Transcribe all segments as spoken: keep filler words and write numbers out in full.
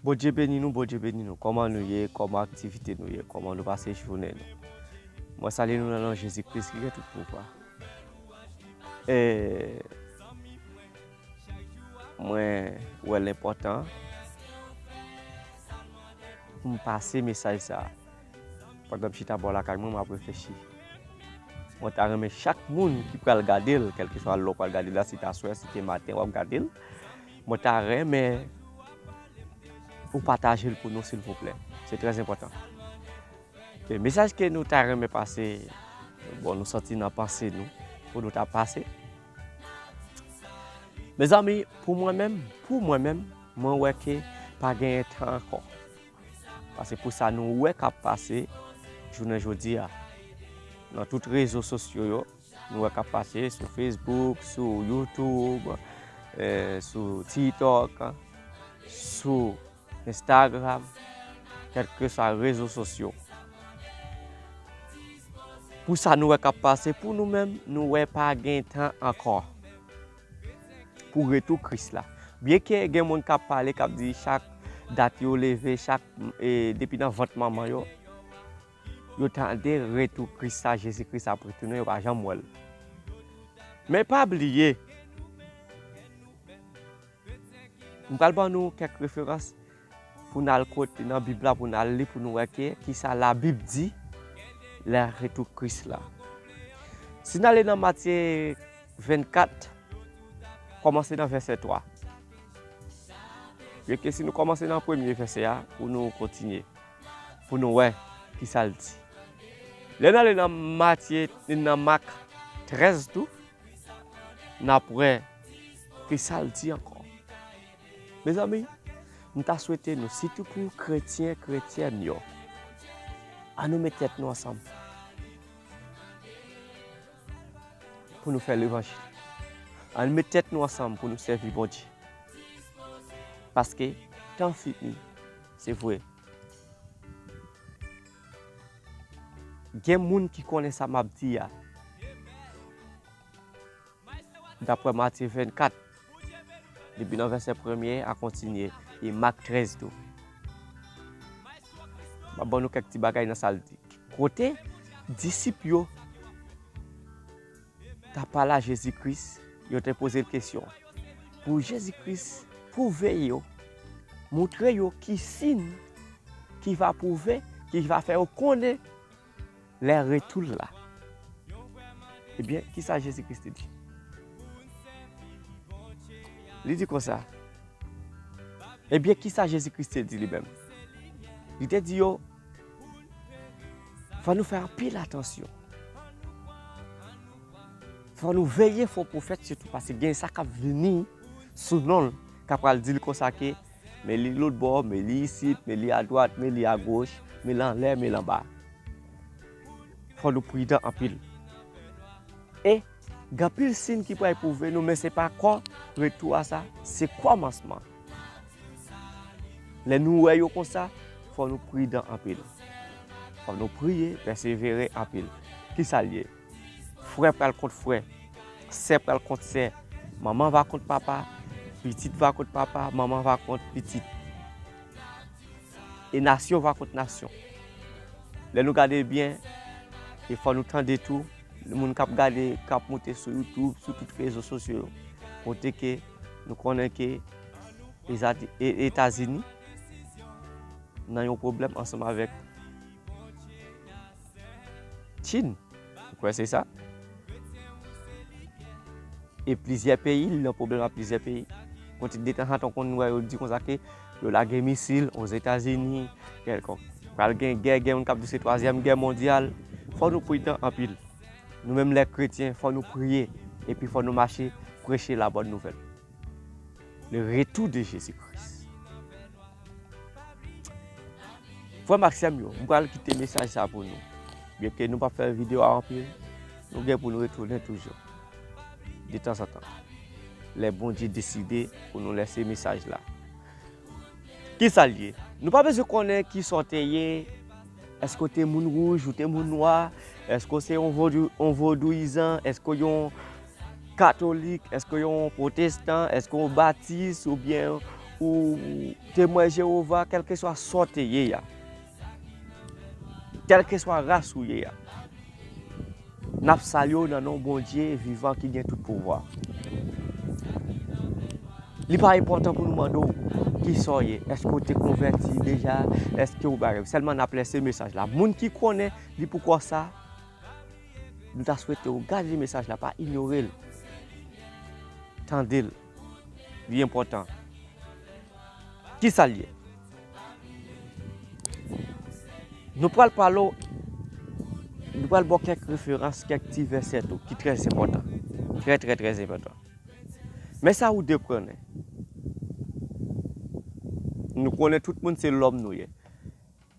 Bondye beni nou, Bondye beni nou. Kòman nou ye? Kòman aktivite nou ye? Kòman nou pase jounen nou? Mwen salye nou nan non Jezi Kris ki gen tout pouvwa. E mwen wè l enpòtan pou m pase mesaj sa a. Pandan m chita bò lakay mwen, m ap reflechi. Mwen ta renmen chak moun ki pral gade l, kèlkeswa lè w pral gade l la, si t aswè, si te maten w ap gade l, mwen ta renmen ou pataje l pou nou, silvouplè. Se trè enpòtan. E mesaj ke nou ta renmen pase, bon, nou santi nan panse nou, pou nou ta pase. Mezanmi, pou mwen menm, pou mwen menm, mwen wè ke pa genyen tan ankò. Paske pou sa nou wè k ap pase jounen jodi a, nan tout rezo sosyo yo, nou wè k ap pase sou Facebook, sou YouTube, eh, sou TikTok, sou Instagram, kèlkeswa rezo sosyo. Pou sa nou wè k ap pase, pou nou menm, nou wè pa gen tan ankò pou retou Kris la. Byenke gen moun k ap pale, k ap di chak dat yo leve, chak, e, depi nan vant manman yo, yo tande retou Kris la, Jezi Kris ap retounen, yo pa janm wè l. Men pa bliye, m pral ban nou kèk referans pou n al kote nan Bib la, pou n al li, pou nou wè ke, kisa Labib di lè retou Kris la. Si n ale nan Matye vennkat, kòmanse nan vèsè twa. Byenke si nou kòmanse nan premye vèsè a, pou nou kontinye, pou nou wè kisa l di. Lè n ale nan Matye, nan Mak trèz tou, n ap wè kisa l di ankò. Mezanmi, m ta swete nou, sitou pou kretyen, kretyèn yo, ann nou met tèt nou ansanm pou nou fè levanjil. Ann met tèt nou ansanm pou nou sèvi Bondye. Paske tan fini, se vre. Gen moun ki konnen sa m ap di a. Daprè Matye vennkat, depi nan vèsè premye a kontinye, e Mak trèz tou. M ap ban nou kèk ti bagay nan sa l di. Kote disip yo t ap pale a Jezi Kris, yo te poze l kesyon. Pou Jezi Kris pwouve yo, montre yo ki siy ki va pwouve, ki va fè yo konnen lè retou l la. Ebyen, kisa Jezi Kris te di? Li di konsa. Ebyen, kisa Jezi Kris te di li menm? Li te di yo, fò nou fè anpil atansyon. Fò nou veye fo pwofèt sitou, paske gen sa k ap vini sou non l, k ap pral di l konsa ke, men li lòtbò, men li isit, men li adwat, men li agoch, men l anlè, men l anba. Fò nou pridan anpil. E gen anpil siy ki pral pwouve nou, men se pa kò retou a sa, se kòmansman. Lè nou wè yo konsa, fò nou pridan anpil. Fò nou priye, pèsevere anpil. Kisa l ye? Frè pral kont frè, sè pral kont sè, manman va kont papa, pitit va kont papa, manman va kont pitit. E nasyon va kont nasyon. Lè nou gade byen, e fò nou tande tou, moun k ap gade, k ap moute sou YouTube, sou tout rezo sosyo yo, kote ke nou konnen ke Ezati-, E-, Etazini nan yon pwoblèm ansanm avèk Chin. Ou kwè se sa? E plizyè peyi, li nan pwoblèm ak plizyè peyi. Kote detanzantan w konn wè yo di konsa ke yo lage misil Ozetazini, kèlkonk. Pral gen gè, gen moun k ap di se twazyèm gè mondyal. Fò nou pridan anpil. Nou menm lè kretyen, fò nou priye, epi fò nou mache preche la bonne nouvelle. Le retour de Jésus-Christ. Frè m ak sè m yo, m pral kite mesaj sa pou nou. Byenke nou p ap fè videyo a anpil, nou gen pou nou retounen toujou. Detanzantan. Lè Bondye deside pou nou lese mesaj la. Kisa l ye? Nou pa bezwen konnen kisa w te ye. Èske w te moun wouj, ou te moun nwa? Èske w se yon vodou-, yon vodouyizan? Èske w yon katolik? Èske w yon pwotestan? Èske w batis oubyen ou Temwen Jewova, kèlkeswa sa w te ye a, kèlkeswa ras ou ye a, n ap salye w nan non Bondye vivan ki gen tout pouvwa. Li pa enpòtan pou nou mande w kisa w ye, èske w te konvèti deja, èske w bagay. Sèlman n ap lese mesaj la. Moun ki konnen li pou kò sa, nou ta swete w gade mesaj la, pa inyore l. Tande l. Li enpòtan. Kisa l ye? Nou pral pale w, nou pral ba w kèk referans, kèk ti vèsè tou, ki trè enpòtan. Trè, trè, trè enpòtan. Men sa ou dwe konnen. Nou konnen tout moun se lòm nou ye.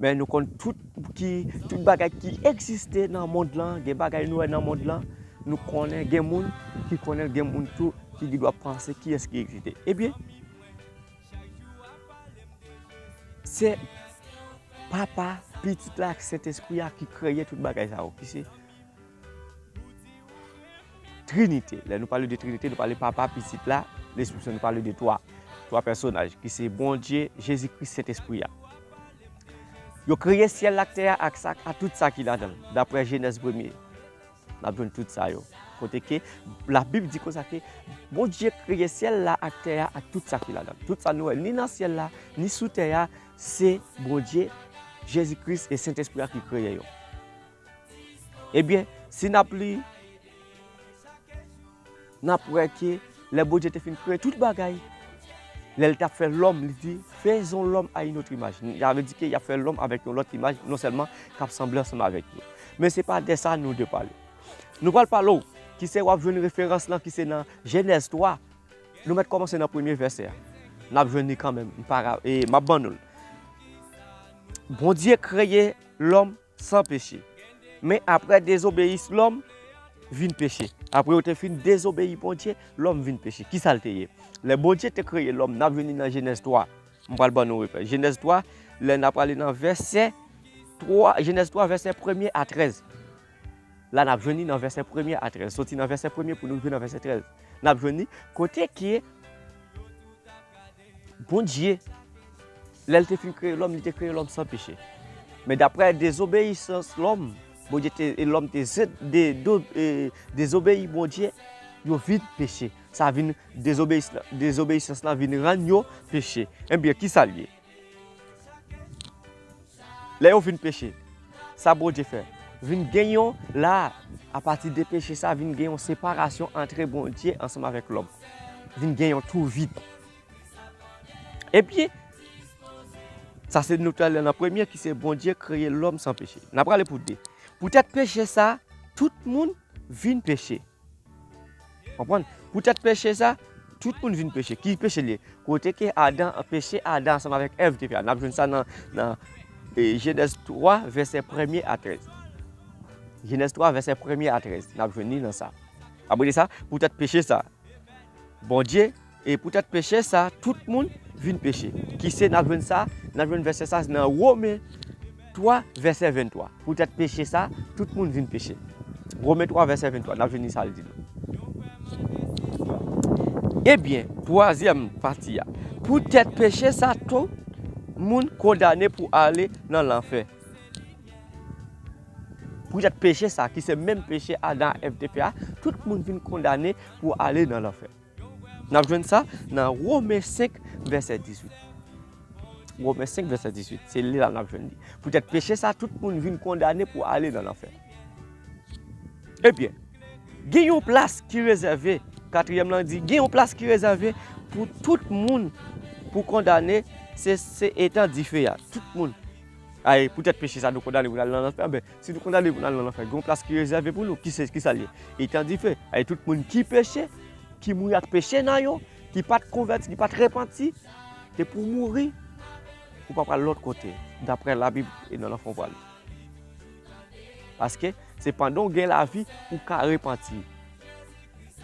Men nou konn tout ki, tout bagay ki egziste nan mond lan, gen bagay nou wè nan mond lan, nou konnen, gen moun ki konnen l, gen moun tou ki gendwa panse kiyès ki egziste. Ebyen, se Papa, Pitit la ak Sentespri a ki kreye tout bagay sa yo, ki se Trinite. Lè nou pale de Trinite, nou pale Papa, Pitit la, Lespri Sen, nou pale de twa, twa pèsonaj, ki se Bondye, Jezi Kris, Sentespri a. Yo kreye syèl la ak tè a ak sa, ak tout sa ki ladan l, daprè Jenèz premye. N ap jwenn tout sa yo. Kote ke Labib di konsa ke Bondye kreye syèl la ak tè a ak tout sa ki ladan l. Tout sa nou wè, ni nan syèl la, ni sou tè a, se Bondye, Jezi Kris e Sentespri a ki kreye yo. Ebyen, si n ap li, n ap wè ke lè Bondye te fin kreye tout bagay, lè l t ap fè lòm, li di, faisons l'homme à une autre image. Sa vle di ke y ap fè lòm avèk yon lòt imaj, non sèlman k ap sanble ansanm avèk yo. Men se pa de sa nou dwe pale. Nou pral pale w, ki se w ap jwenn referans lan, ki se nan Jenèz twa. Nou mèt kòmanse nan premye vèsè a. N ap jwenn li kanmenm. M pa ra-, e, m ap ban nou l. Bondye kreye lòm san peche. Men apre dezobeyis lòm vin peche. Apre yo te fin dezobeyi Bondye, lòm vin peche. Kisa l te ye? Lè Bondye te kreye lòm, n ap jwenn li nan Jenèz twa. M pral ban nou repè. Jenèz twa, lè n ap prale nan vèsè twa, Jenèz twa, vèsè premye a trèz. La, n ap jwenn li nan vèsè premye a trèz. Soti nan vèsè premye pou nou rive nan vèsè trèz. N ap jwenn li kote ke Bondye, lè l te fin kreye lòm, li te kreye lòm san peche. Men daprè dezobeyisans lòm, Bondye te, e lòm te ze-, de, do, e, dezobeyi Bondye, yo vin peche. Sa vin dezobeyis-, dezobeyisans lan vin rann yo peche. Ebyen, kisa l ye? Lè yo vin peche, sa Bondye fè? Vin gen yon, la, apati de peche sa, vin gen yon separasyon antre Bondye ansanm avèk lòm. Vin gen yon twou vid. Epi, sa se nou t al nan premye ki se Bondye kreye lòm san peche. N ap prale pou de. Poutèt peche sa, tout moun vin peche. Konprann? Poutèt peche sa, tout moun vin peche. Ki peche l ye? Kote ke Adan, peche Adan ansanm avèk Èv te fè a. N ap jwenn sa nan, nan, e, Jenèz twa, vèsè premye a trèz. Jenèz twa, vèsè premye a trèz. N ap jwenn li nan sa. Apre de sa, poutèt peche sa, Bondye, e poutèt peche sa, tout moun vin peche. Ki se n ap jwenn sa, n ap jwenn vèsè sa nan Women twa, vèsè venntwa. Poutèt peche sa, tout moun vin peche. Women twa, vèsè venntwa, n ap jwenn li sa l di nou. Ebyen, twazyèm pati a. Poutèt peche sa, tout moun kondane pou ale nan lanfè. Poutèt peche sa, ki se menm peche Adan ak Èv te fè a, tout moun vin kondane pou ale nan lanfè. N ap jwenn sa nan Women senk, vèsè dizuit. Women senk, vèsè dizuit. Se li la n ap jwenn li. Poutèt peche sa, tout moun vin kondane pou ale nan lanfè. Ebyen, gen yon plas ki rezève, katriyèm lan di, gen yon plas ki rezève pou tout moun, pou kondane, se, se etan dife a. Tout moun. Ay, poutèt peche sa, nou kondane pou n al nan lanfè. Anben, si nou kondane pou n al nan lanfè, gen yon plas ki rezève pou nou. Ki se, kisa l ye? Etan dife. Ay, tout moun ki peche, ki mouri ak peche nan yo, ki pa t konvèti, ki pa t repanti, te pou mouri, ou pa pral lòt kote, daprè Labib e nan lanfè w prale. Paske se pandan w gen lavi, ou ka repanti.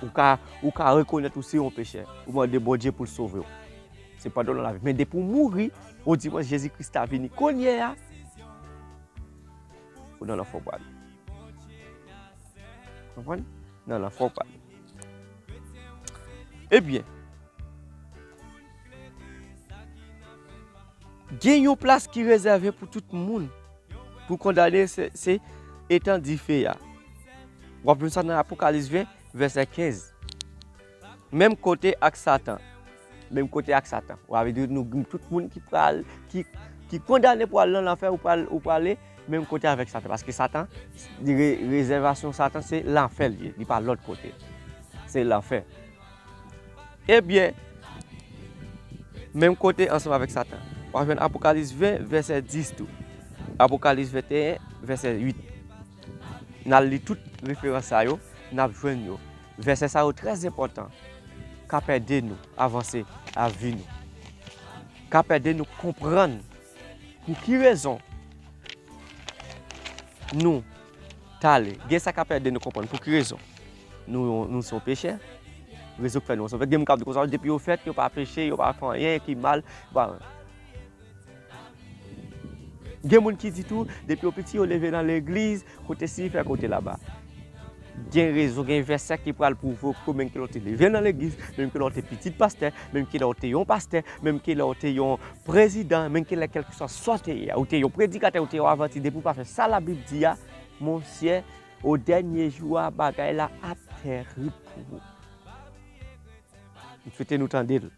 Ou ka, ou ka rekonèt ou se yon pechè. Ou mande Bondye pou l sove w. Se pandan w nan lavi. Men depi w mouri, ou di mwen Jezi Kris ta vini kounye a, ou nan lanfè w prale. Konprann? Nan lanfè w prale. Ebyen, Gen yon plas ki rezève pou tout moun. Pou kondane, se, se etan dife a. W ap jwenn sa nan Apokalis ven, vèsè kenz. Menm kote ak Satan. Menm kote ak Satan. Sa vle di nou, tout moun ki pral, ki, ki kondane pou al nan lanfè, ou pral, ou prale menm kote avèk Satan. Paske Satan, li re-, rezèvasyon Satan, se lanfè li ye. Li pa lòt kote. Se lanfè. Ebyen, menm kote ansanm avèk Satan. W ap jwenn Apokalis ven, vèsè dis tou. Apokalis venteyen, vèsè uit. N al li tout referans sa yo, n ap jwenn yo. Vèsè sa yo trè enpòtan. K ap ede nou avanse lavi nou. K ap ede nou konprann pou ki rezon nou t ale. Gen sa k ap ede nou konprann pou ki rezon nou, nou se yon pechè. Rezon k fè nou se yon pechè. Gen moun k ap di konsa, depi yo fèt, yo pa peche, yo pa fè anyen ki mal. Bon. Gen moun ki di tou, depi yo piti, yo leve nan legliz, kote si fè kote laba. Gen rezon, gen vèsè ki pral pwouve w ke menm ke lè w te leve nan legliz, menm ke lè w te pitit pastè, menm ke lè w te yon pastè, menm ke lè w te yon prezidan, menm ke lè kèlkeswa sa w te ye a, ou te yon predikatè, ou te yon avanti, depi w pa fè sa Labib di a, monchè, o dènye jou a, bagay la ap tèrib pou ou. M swete nou tande l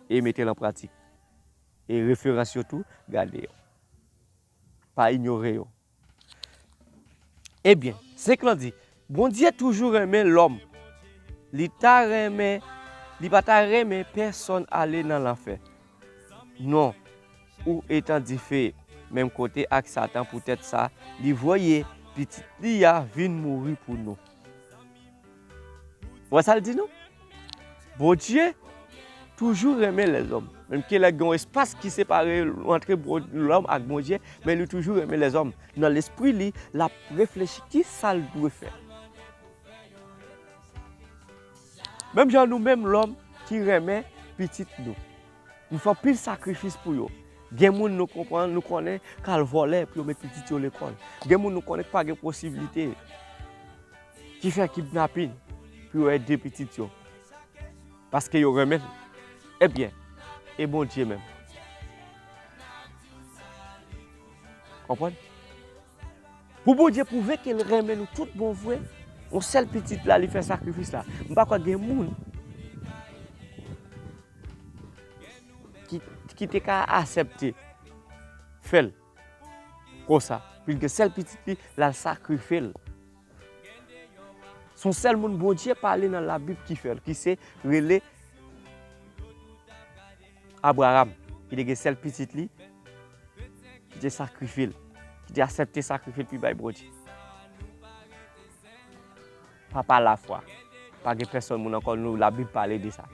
e mete l an pratik. E referans yo tou, gade yo. Pa inyore yo. Ebyen, senk lan di, Bondye toujou renmen lòm. Li ta renmen, li pa ta renmen pèsonn ale nan lanfè. Non, ou etan dife, menm kote ak Satan, poutèt sa, li voye pitit li a vin mouri pou nou. Ou wè sa l di nou? Bondye toujou renmen lèzòm. Menm ke lè gen yon espas ki separe antre Bon-, lòm ak Bondye, men li toujou renmen lèzòm. Nan lespri li, l ap reflechi ki sa l dwe fè. Menm jan nou menm lòm ki renmen pitit nou. Nou fè anpil sakrifis pou yo. Gen moun nou konprann, nou konnen k al vòlè pou yo met pitit yo lekòl. Gen moun nou konnen k pa gen posiblite ki fè kidnapin pou yo ede pitit yo. Paske yo renmen l. Ebyen, e Bondye menm? Konprann? Pou Bondye pwouve ke l renmen nou tout bon vre, yon sèl pitit la, li fè sakrifis la. M pa kwè gen moun ki, ki te ka aksepte fè l konsa. Pou l gen sèl pitit li, l al sakrifye l. Se yon sèl moun Bondye pale nan Labib ki fè l, ki se rele Abraram, ki te gen sèl pitit li, ki te sakrifye l, ki te aksepte sakrifye l pou l bay Bondye. Papa lafwa. Pa gen pèsonn moun ankò, nou, Labib pale de sa.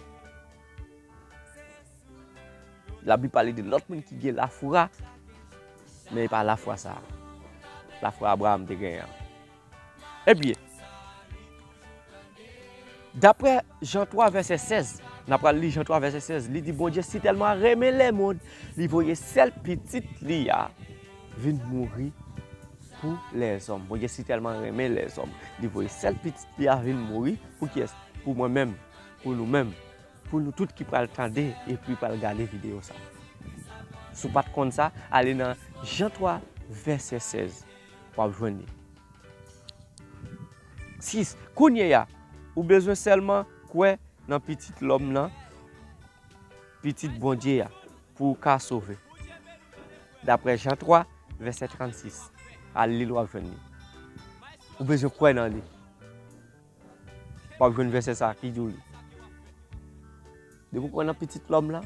Labib pale de lòt moun ki gen lafwa, men e pa lafwa sa a. Lafwa Abraram te genyen an. Ebyen, daprè Jan twa vèsè sèz, n ap pral li Jan twa vèsè sèz, li di, Bondye sitèlman renmen lèmonn, li voye sèl pitit li a vin mouri pou lèzòm. Bondye sitèlman renmen lèzòm, li voye sèl pitit li a vin mouri pou kiyès? Pou mwen menm, pou nou menm, pou nou tout ki pral tande epi pral gade videyo sa. Si w pa t konn sa, ale nan Jan twa vèsè sèz, w ap jwenn li. Sis, kounye a, ou bezwen sèlman kwè nan Pitit lòm nan, Pitit Bondye a, pou w ka sove. Daprè Jan twa, vèsè trannsis. Al li l, w ap jwenn li. Ou bezwen kwè nan li. W ap jwenn vèsè sa a ki di w li. Depi w kwè nan Pitit lòm lan,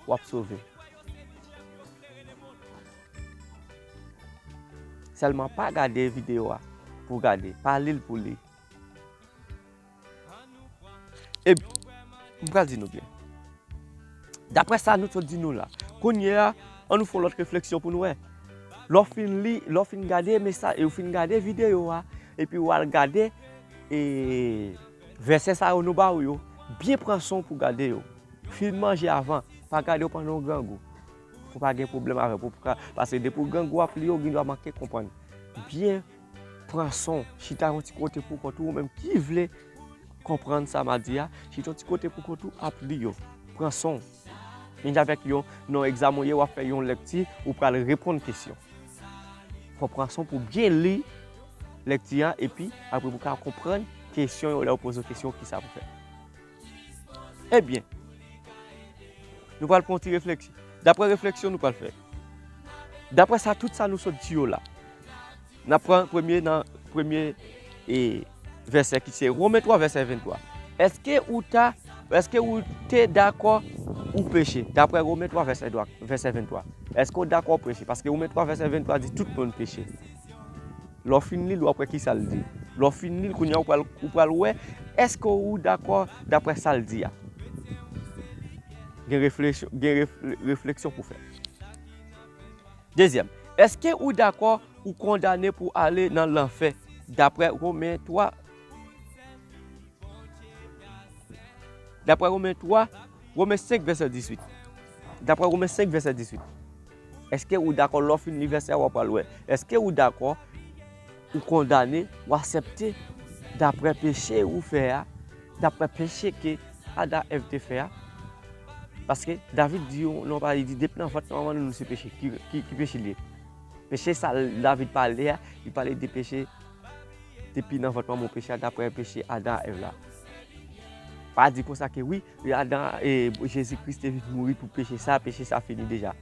w ap sove. Sèlman pa gade videyo a pou w gade, pa li l pou li. E m pral di nou byen. Daprè sa nou sot di nou la, kounye a, ann nou fè yon lòt refleksyon pou nou wè. Lè w fin li, lè w fin gade mesaj, e w fin gade videyo a, epi w al gade, e, vèsè sa yo nou ba w yo, byen pran swen w pou gade yo. Fin manje avan, pa gade yo pandan w grangou. Pou pa gen pwoblèm avè w, pou pa, paske depi w grangou w ap li yo, w gendwa manke konprann. Byen pran swen w, chita yon ti kote pou kont ou, ou menm ki vle konprann sa m a di a, chita yon ti kote pou kont ou, ap li yo. Pran swen w. Menm jan avèk yon, nan egzamen w ye, w ap fè yon lèkti, ou pral reponn kesyon. Fò w pran son pou byen li lèkti a, epi apre pou w ka konprann kesyon yo, lè yo poze w kesyon, kisa pou fè. Ebyen, nou pral pran yon ti refleksyon. Daprè refleksyon nou pral fè. Daprè sa, tout sa nou sot di yo la. N ap pran premye nan premye, e, vèsè ki se Women twa vèsè venntwa. Èske ou ta, èske ou te dakò ou peche? Daprè Women twa vèsè twa, vèsè venntwa. Èske ou dakò ou peche? Paske Women twa vèsè venntwa di tout moun peche. Lè w fin li l, w ap wè kisa l di. Lè w fin li l, kounye a ou pral, ou pral wè, èske ou dakò daprè sa l di a? Gen refleksyon, gen ref-, refleksyon pou fè. Dezyèm, èske ou dakò ou kondane pou ale nan lanfè? Daprè Women twa, daprè Women twa, Women senk vèsè dizuit. Daprè Women senk vèsè dizuit. Èske ou dakò, lè w fin li vèsè a, w ap pral wè. Èske ou dakò, ou kondane, ou aksepte, daprè peche ou fè a, daprè peche ke Adan Èv te fè a? Paske David di, non, pa, li di, depi nan vant manman nou, nou se peche. Ki, ki, ki peche li ye? Peche sa David pale a, li pale de peche depi nan vant manman w, peche a, daprè peche Adan ak Èv la. Pa di konsa ke wi, Adan, e, Jezi Kris te vin mouri pou peche sa, peche sa fini deja.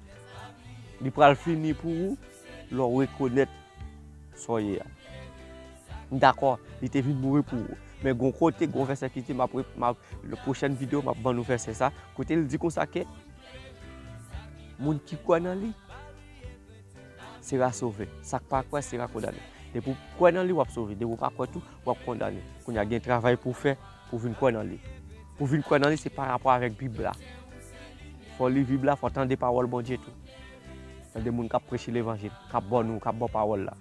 Li pral fini pou ou, lè w rekonèt sa w ye a. M dakò, li te vin mouri pou ou. Men gon kote, gon vèsè ki di, m ap, m ap, le pwochèn videyo, m ap ban nou vèsè sa, kote l di konsa ke moun ki kwè nan li, sera sove. Sa k pa kwè sera kondane. Depi w kwè nan li, w ap sove. Depi w pa kwè tou, w ap kondane. Kounye a gen travay pou w fè pou w vin kwè nan li. Pou w vin kwè nan li, se pa rapò avèk Bib la. Fò w li Bib la, fò w tande pawòl Bondye tou. Tande moun k ap preche levanjil, k ap ba w, k ap ba w pawòl la.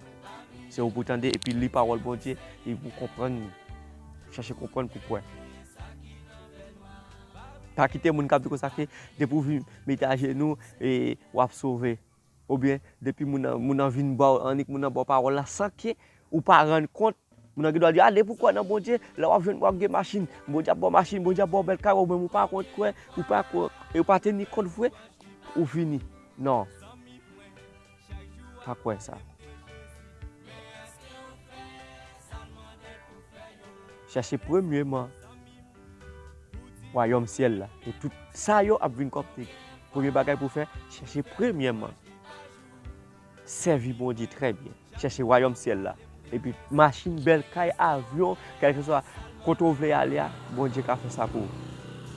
Se ou pou tande epi li pawòl Bondye, epi pou w konprann li. Chèche konprann pou w kwè. Pa kite moun k ap di konsa ke depi w vin mete ajenou, e, w ap sove. Oubyen, depi moun nan, moun nan vin ba w, annik moun nan ba w pawòl la, san ke ou pa rann kont, moun nan gen dwa di, a, depi w kwè nan Bondye, lè w ap jwenn, w ap gen machin, Bondye ap ba w machin, Bondye ap ba w bèl kay, ou menm ou pa konn kwè, ou pa kwè, e ou pa teni kont vre, ou vini. Non. Pa kwè sa. Chèche premyèman wayòm syèl la. E tout sa yo ap vin kòm te premye bagay pou fè, chèche premyèman sèvi Bondye trè byen. Chèche wayòm syèl la. Epi machin, bèl kay, avyon, kèlkeswa kote w vle ale a, Bondye ka fè sa pou ou.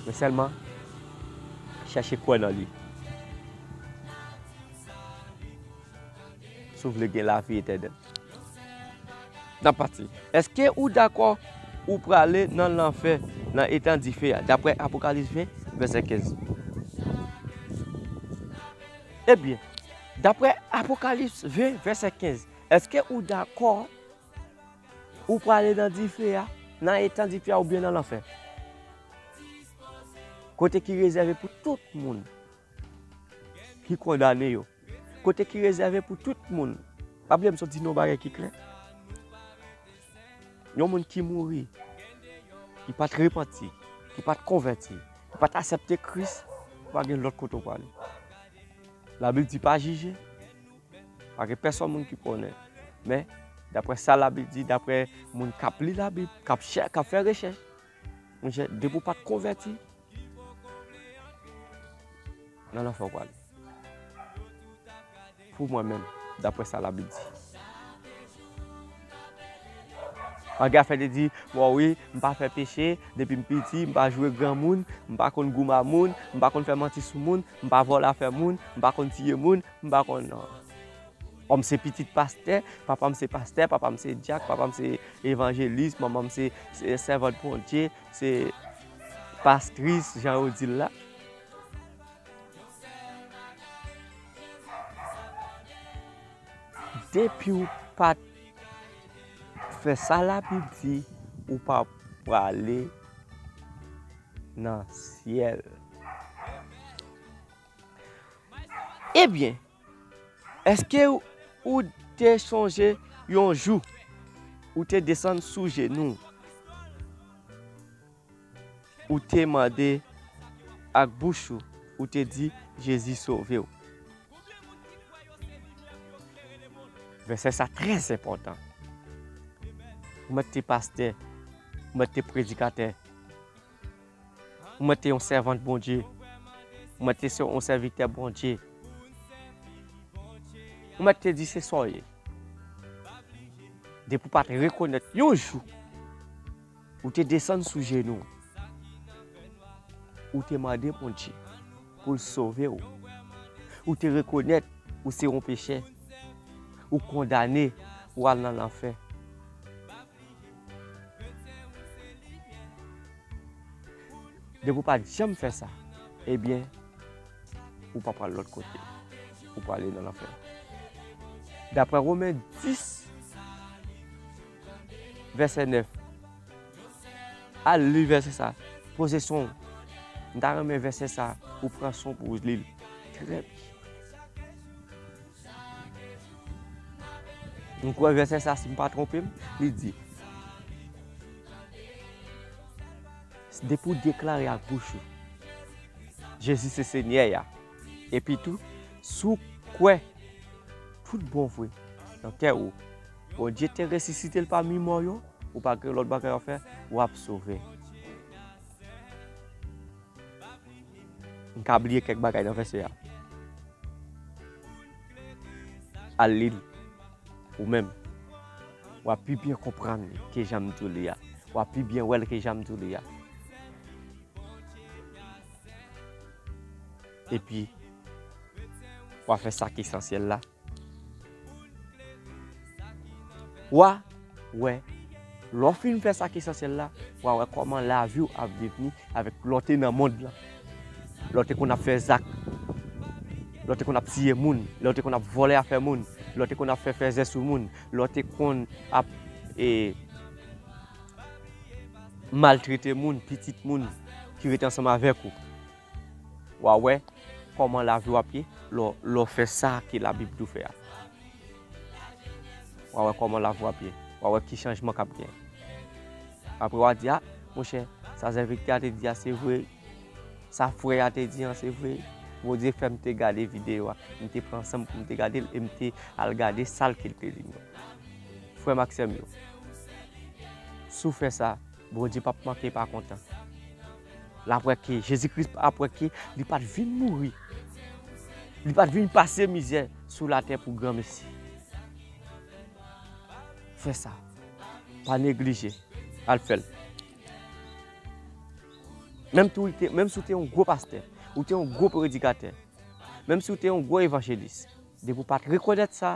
Men sèlman, chèche kwè nan li. Si w vle gen lavi etènèl. N ap pati. Èske ou dakò ou prale nan lanfè, nan etan dife a, daprè Apokalips ven, vèsè kenz? Ebyen, daprè Apokalips ven, vèsè kenz, èske ou dakò ou prale nan dife a, nan etan dife a oubyen nan lanfè? Kote ki rezève pou tout moun ki kondane yo. Kote ki rezève pou tout moun. Pa bliye m sot di nou yon bagay ki klè. Yon moun ki mouri, ki pa t repanti, ki pa t konvèti, ki pa t aksepte Kris, ou pa gen lòt kote w prale. Labib di pa jije, pa gen pèsòn moun ki konnen. Men, daprè sa Labib di, daprè moun k ap li Labib, k ap chè-, k ap fè rechèch, monchè, depi w pa t konvèti, nan lanfè w prale. Pou mwen menm, daprè sa Labib di. Pa gen afè de di, bon wi, m pa fè peche, depi m piti, m pa joure granmoun, m pa konn goumen moun, m pa konn fè manti sou moun, m pa vòlè afè moun, m pa konn tiye moun, m pa konn, non. Bon, m se pitit pastè, papa m se pastè, papa m se dyak, papa m se evanjelis, manman m se, se sèvant Bondye, se pastris, jan yo di l la. Depi w pa t fè sa Labib di, ou pa prale nan syèl. Ebyen, èske ou te sonje yon jou ou te desann sou jenou w, ou te mande ak bouch ou, ou te di Jezi sove w. Vèsè sa trè enpòtan. Ou mèt te pastè, ou mèt te predikatè, ou mèt te yon sèvant Bondye, ou mèt te se yon sèvitè Bondye, ou mèt te di se sa w ye. Depi w pa t rekonèt yon jou, ou te desann sou jenou w, ou te mande Bondye pou l sove w, ou te rekonèt ou se yon pechè, ou kondane pou w al nan lanfè. Depi w pa t janm fè sa, ebyen, ou pa pral lòt kote. Ou prale nan lanfè. Daprè Women dis, vèsè nèf, al li vèsè sa. Poze son w. M ta renmen vèsè sa, ou pran son pou w li l. Trè byen. M kwè vèsè sa, si m pa twonpe m, li di, depi w deklare ak bouch ou Jezi se Senyè a, epi tou, si w kwè tout bon vre nan kè ou, Bondye te resisite l pami mò yo, ou pa gen lòt bagay w ap fè, w ap sove. M ka bliye kèk bagay nan vèsè a. Al li l ou menm. W ap pi byen konprann li ke jan m di w li a. W ap pi byen wè l ke jan m di w li a. Epi, w a fè sa ki esansyèl la. W a wè, lè w fin fè sa ki esansyèl la, w a wè kòman lavi w ap devni avèk lè w te nan mond lan. Lè w te konn ap fè zak, lè w te konn ap tiye moun, lè w te konn ap vòlè afè moun, lè w te konn ap fè fèzè sou moun, lè w te konn ap, e, maltrete moun, pitit moun ki rete ansanm avèk ou. W a wè kòman lavi w ap ye lè w, lè w fè sa ke Labib di w fè a. W a wè kòman lavi w ap ye. W a wè ki chanjman k ap gen. Apre w a di, a, monchè, sa sèvitè a te di a se vre. Sa frè a te di an se vre. Bondye fè m te gade videyo a. M te pran san m pou m te gade l e m te al gade sa l ke l te di m nan. Frè m ak sè m yo, si w fè sa, Bondye p ap manke pa kontan. L ap wè ke Jezi Kris ap wè ke li pa t vin mouri. Li pa t vin pase mizè sou latè pou granmesi. Fè sa. Pa neglije. Al fè l. Menm tou, menm si w te yon gwo pastè, ou te yon gwo predikatè, menm si w te yon gwo evanjelis, depi w pa t rekonèt sa,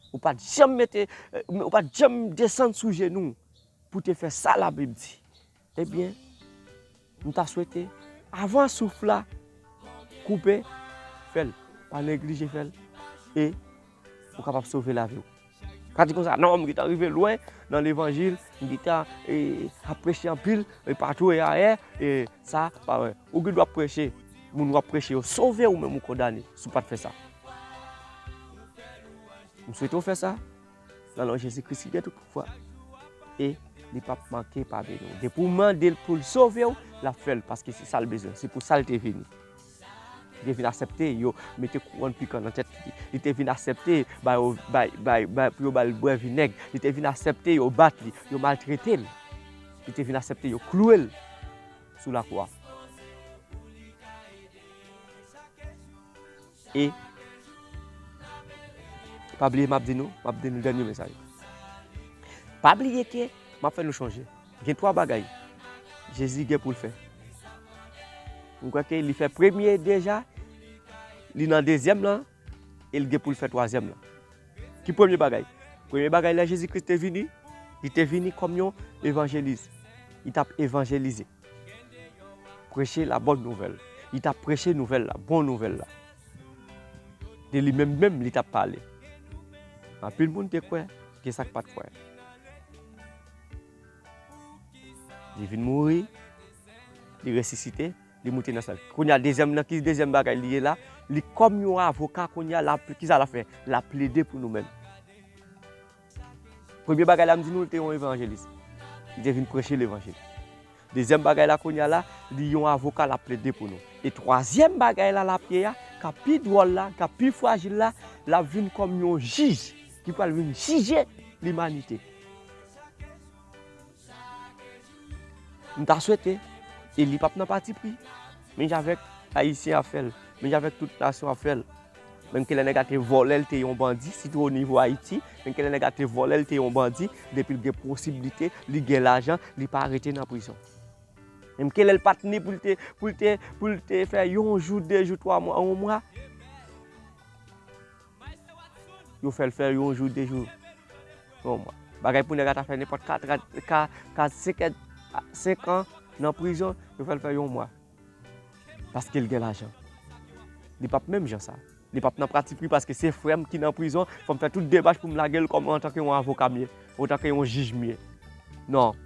ou pa t janm mete, ou pa t janm desann sou jenou w pou te fè sa Labib di, ebyen, m ta swete, avan souf la koupe, fè l. Pa neglije fè l. E ou kapab sove lavi w. Pa di konsa, non, m gentan rive lwen nan levanjil, m gentan, e, ap preche anpil, e, patou e ayè, e, sa, pa vre. Ou gen dwa preche, moun w ap preche yo sove, ou menm ou kondane, si w pa t fè sa. M swete w fè sa. Nan non Jezi Kris ki gen tout pouvwa. E li p ap manke pa beni w. Depi w mande l pou l sove w, l ap fè l, paske se sa l bezwen. Se pou sa l te vini. Li te vin aksepte yo mete kouwòn pikan nan tèt li. Li te vin aksepte ba yo, bay, bay, bay, pou yo ba l bwè vinèg. Li te vin aksepte yo bat li, yo maltrete l. Li te vin aksepte yo klouwe l sou lakwa. E pa bliye m ap di nou, m ap di nou dènye mesaj. Pa bliye ke m ap fè nou chonje. Gen twa bagay Jezi gen pou l fè. M kwè ke li fè premye deja, li nan dezyèm lan, e l gen pou l fè twazyèm lan. Ki premye bagay? Premye bagay, lè Jezi Kris te vini, li te vini kòm yon evanjelis. Li t ap evanjelize. Preche la bòn nouvèl. Li t ap preche nouvèl la, bon nouvèl la. De li menm menm, li t ap pale. Anpil moun te kwè, gen sa k pa t kwè. Li vin mouri, li resisite, li moute nan syèl. Kounye a, dezyèm nan, ki dezyèm bagay li ye la? Li kòm yon avoka, kounye a, l ap, kisa l ap fè? L ap plede pou nou menm. Premye bagay la, m di nou, li te yon evanjelis. Li te vin preche levanjil. Dezyèm bagay la, kounye a la, li yon avoka, l ap plede pou nou. E twazyèm bagay la l ap ye a, k ap pi dwòl la, k ap pi frajil la, l ap vin kòm yon jij ki pral vin jije limanite. M ta swete, e li p ap nan patipri. Menm jan avèk Ayisyen ap fè l, menm jan avèk tout nasyon ap fè l. Menm ke lè nèg la te vòlè, l te yon bandi, sitou o nivo Ayiti, menm ke lè nèg la te vòlè, l te yon bandi, depi l gen posiblite, li gen lajan, li pa rete nan prizon. Menm ke lè l pa t ni pou l te, pou l te, pou l te fè yon jou, de jou, twa mwa, yon mwa, yo fè l fè yon jou, de jou, yon mwa. Bagay pou nèg la ta fè nenpòt kat, kat, kat, senk èd, senk an nan prizon, yo fè l fè yon mwa. Paske l gen lajan. Li p ap menm jan sa. Li p ap nan patipri paske se frè m ki nan prizon, fò m fè tout demach pou m lage l kòm antanke yon avoka m ye, antanke yon jij m ye. Non.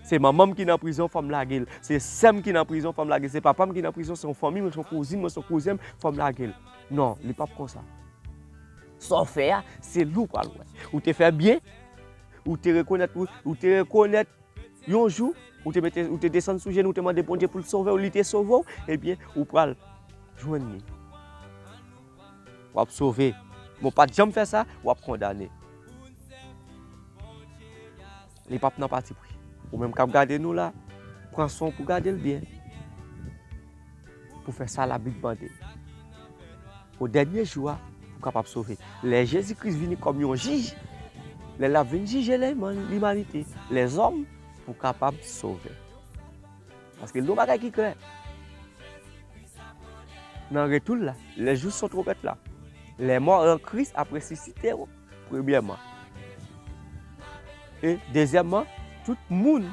Se manman m ki nan prizon, fò m lage l. Se sè m ki nan prizon, fò m lage l. Se papa m ki nan prizon, se yon fanmi mwen, se yon kouzin mwen, se yon kouzen m, fò m lage l. Non, li p ap konsa. Sa w fè a, se li w pral wè. Ou te fè byen, ou te rekonèt, ou, ou te rekonèt yon jou, ou te mete, ou te desann sou jenou, ou te mande Bondye pou l sove w, li te sove w, ebyen, ou pral jwenn li. W ap sove. Men w pa t janm fè sa, w ap kondane. Li p ap nan patipri. Ou menm k ap gade nou la, pran swen w pou gade l byen. Pou fè sa Labib mande. O dènye jou a, pou w kapab sove. Lè Jezi Kris vini kòm yon jij, lè l ap vin jije lèman-, limanite, lèzòm, pou w kapab sove. Paske l di yon bagay ki klè. Nan retou l la, lè jou son twonpèt la, les morts en Christ ap resisite, premyèman. E dezyèmman, tout moun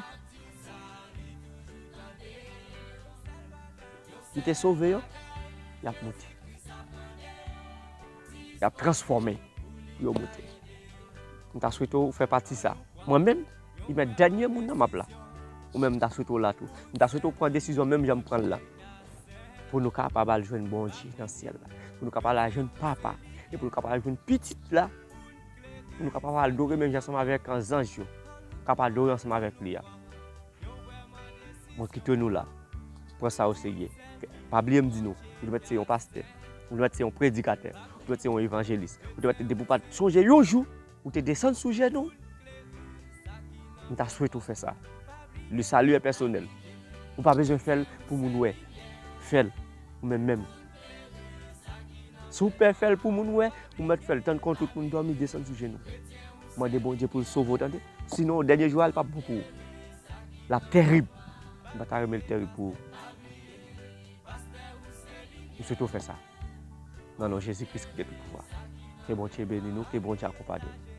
ki te sove yo, y ap moute. Y ap transfòme pou yo moute. M ta swete w fè pati sa. Mwen menm, li mèt dènye moun nan m ap la. Ou menm, m ta swete w la tou. M ta swete w pran desizyon menm jan m pran l la. Pou nou kapab al jwenn Bondye nan syèl la. Pou nou kapab al jwenn Papa. E pou nou kapab al jwenn Pitit la. Pou nou kapab adore menm jan ansanm avèk zanj yo. Kapab adore ansanm avèk li a. Mwen kite nou la. Pran sa oserye. Pa bliye m di nou, ou te mèt se yon pastè, ou te mèt se yon predikatè, ou te mèt se yon evanjelis, ou te mèt depi w pa t sonje yon jou, ou te desann sou jenou w. M ta swete w fè sa. Le salut est personnel. Ou pa bezwen fè l pou moun wè. Fè l ou menm menm. Si w pè fè l pou moun wè, ou mèt fè l tann kon tout moun dòmi, desann sou jenou w. Mande Bondye pou l sove w, tande. Sinon, dènye jou a, l p ap bon pou ou. L ap tèrib. M pa ta renmen l tèrib pou ou. M swete w fè sa. Nan non Jezi Kris ki gen tout pouvwa. Ke Bondye beni nou, ke Bondye akonpanye nou.